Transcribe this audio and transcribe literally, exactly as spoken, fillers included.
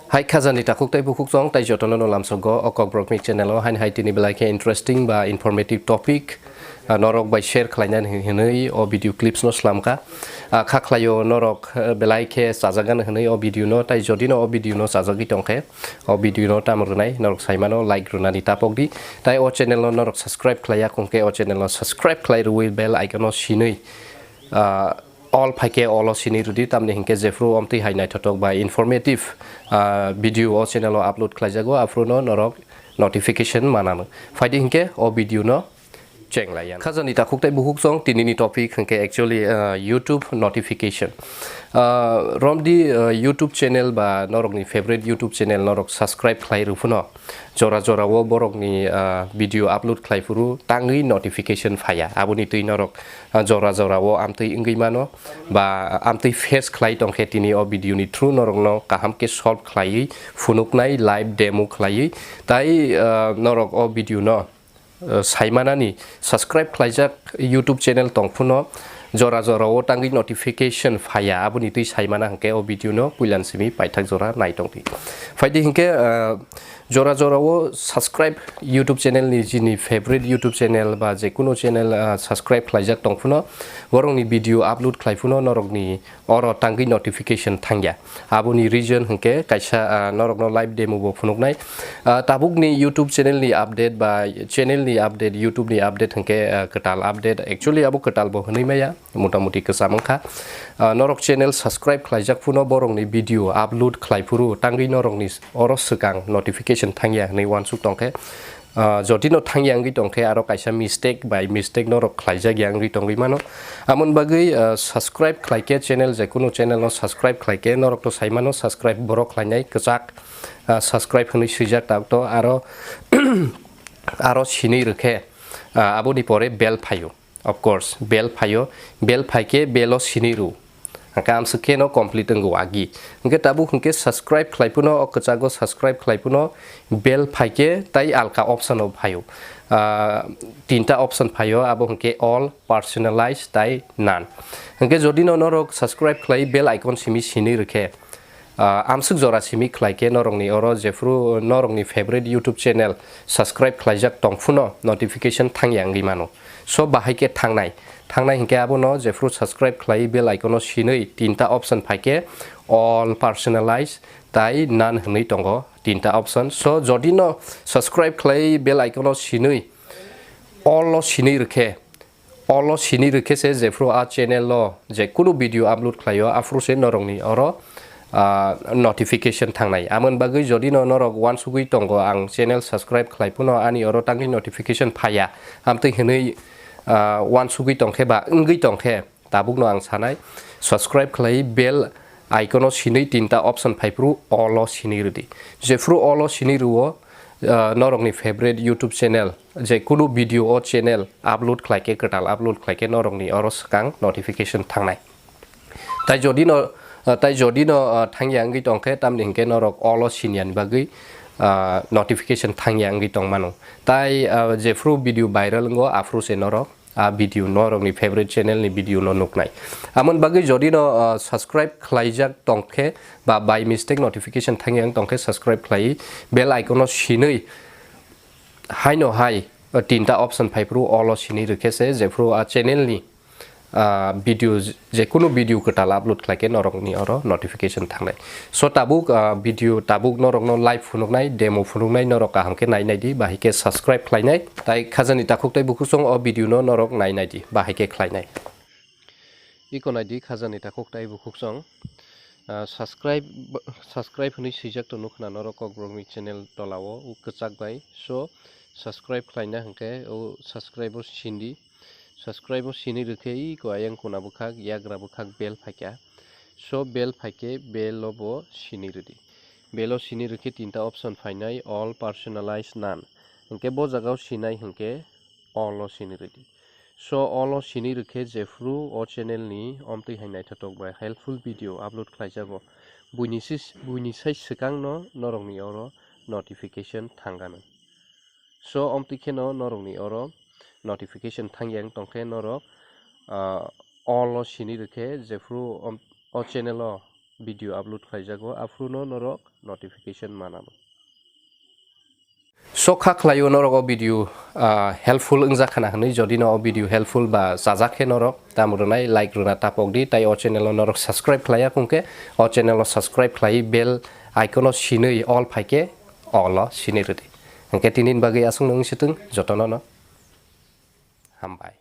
Hai khajani takhuk tei bukhuk chong tai jotono no lamsogo o Kokborok ni channel o haini hai tini belai khe interesting ba informative topic, ah, norok bai share khlaina hinwi o video clips no slamkha. Ah, kha khlaio norok, eh, belai khe chajagano hinwi o video no, tai jodi no o video no chajagwi tongkhe o video no tam rwnai norok saimano like rwnani tapok di. Tai o channel no norok subscribe khlaiya khongkhe o channel no subscribe khlai rwui bell icon no sinwi, ah, all phaikhe all o sini rwdi, tamni hinkhe jephru omtwi hai naithothok bai informative, ah, video o channel o upload khlaijago, aphruno norok notification manano. Phaidi hinkhe o video no chenglaiya. Khajani takhuk tei bukhuk chong tinini topic hinkhe actually, ah, YouTube notification. Ah, romdi, ah, YouTube channel ba norokni favorite YouTube channel norok subscribe khlai rwphuno. Jora jora o borokni, ah, video upload khlai phuru tangwi notification phaiya. Aboni twi norok, ah, jora jora o amtwi wngwi mano ba amtwi face khlai tongkhe tini o video ni through norokno kaham khe solve khlaiwi phunuknai live demo khlaiwi. Tai, ah, norok o video no, ah, saimanani subscribe khlaijak YouTube channel tongphuno jora jora o tangwi notification phaiya, aboni twi saimana hinkhe o video no puilan simi paithak jora naitongdi. Phaidi hinkhe, ah, jora jora o subscribe YouTube channel ni jini favorite YouTube channel ba je kuno channel, ah, subscribe khlaijak tongphuno borokni video upload khlaiphuno norokni oro tangwi notification thangya. Aboni reason hinkhe kaisa, ah, norokno live demo bo phunuknai. Ah, tabukni YouTube channel ni update ba channel ni update, YouTube ni update hinkhe, ah, kwtal update. Actually abo kwtal bo hwnwi maya, motamuti kwcham wngkha. Ah, norok channel subscribe khlaijak phuno borokni video upload khlai phuru tangwi norokni oro swkang notification thangya hwnwi uansuk tongkhe. Ah, jodi no thangya wngwi tongkhe aro kaisa mistake by mistake norok khlaijak ya wngwi tongwi mano. Amoni bagwi, ah, subscribe khlaikhe channel, je kunu channel no subscribe khlaikhe norok to saimano subscribe borok khlainai kwchak, ah, subscribe hwnwi swijak tabuk to aro, aro sinwi rwkhe, ah, aboni pore bell phaio. Of course, bell phaio, bell phaikhe bell o sinwi rw. Hwnkhe amswk khe no complete wngo agi. Hwnkhe tabuk hwnkhe subscribe khlai phano, o kwchago subscribe khlai phano bell phaikhe tai alka option o phaio. Ah, tinta option phaio, abo hwnkhe all, personalize tai none. Hwnkhe jodi no norok subscribe khlai bell icon simi sinwi rwkhe, ah, amswk jora simi khlaikhe norokni oro jephru norokni favorite YouTube channel subscribe khlaijak tongphuno notification thangya wngwi mano. So bahai khe thangnai, thangnai hinkhe abono jephru subscribe khlai bell icon o sinwi tinta option phaikhe all, personalize tai none hwnwi tongo tinta option. So jodi no subscribe khlai bell icon o sinwi all o sinwi rwkhe, all o sinwi rwkhe se jephru a channel o je kunu video upload khlaio aphuru se norokni oro, ah, notification thangnai. Amoni bagwi jodi no norok uansugwi tongo ang channel subscribe khlai phano ani oro tangwi notification phaiya, amtwi hwnwi, ah, uansugwi tongkhe ba wngwi tongkhe, tabukno ang sanai, subscribe khlai bell icon o sinwi tinta option phaiphuru all o sinwi rwdi. Jephuru all o sinwi rwo, ah, norokni favorite YouTube channel, je kunu video o channel upload khlaikhe, kwtal upload khlaikhe norokni oro swkang notification thangnai. Tai jodi no, ah, tai jodi no, ah, thangya wngwi tongkhe, tamni hinkhe norok all o siniyani bagwi, ah, notification thangya wngwi tongmano. Tai, ah, jephuru video viral wngo, aphuru se norok a video norokni favorite channel ni video no nuknai. Amoni bagwi jodi no, ah, subscribe khlaijak tongkhe ba by mistake notification thangya wng tongkhe subscribe khlai bell icon o sinwi haino hai, ah, tinta option phaiphuru all o sinwi rwkhe se jephuru a channel ni, ah, video, je kunu video kwtal upload khlaikhe norokni oro notification thangnai. So tabuk, ah, video tabuk norokno live phunuknai, demo phunuknai norok kaham khe nai naidi, bahai khe subscribe khlainai. Tai khajani takhuk tai bukhuk song o video no norok nai naidi, bahai khe khlainai. Iko naidi khajani takhuk tai bukhuk song, ah, subscribe, subscribe hwnwi swijak tong nukha norok Kokborokni channel tola o, o kwchak bai. So subscribe khlaina hinkhe o subscribe o sindi. Subscribe o sini rwkhe iko ayang kuna bwkhak, yagra bwkhak bell phaikha. So bell phaikhe bell o bo sini rwdi. Bell o sini rwkhe tinta option phainai, all, personalize, none. Hinkhe bo jaga o sinai hinkhe all o sini rwdi. So all o sini rwkhe jephru o channel ni omtwi hai naithothok bai helpful video upload khlaijago. Buini sis-, buini sai swkang no norokni oro notification thangano. So omtwi kheno norokni oro notification thangya wng tongkhe norok, ah, all o sini rwkhe jephru om-, o channel o video upload khlaijago, aphuru no norok notification manamo. Sokha khlaio norok o video, ah, helpful wngjak khana hwnwi, jodi no o video helpful ba chajak khe norok tamo rwnai like rwna tapok di, tai o channel o norok subscribe khlaiya kung khe o channel o subscribe khlai bell icon o sinwi all phaikhe all o sinwi rwdi. Hwnkhe tini ni bagwi aswk no wng sitwng jotono no hambai.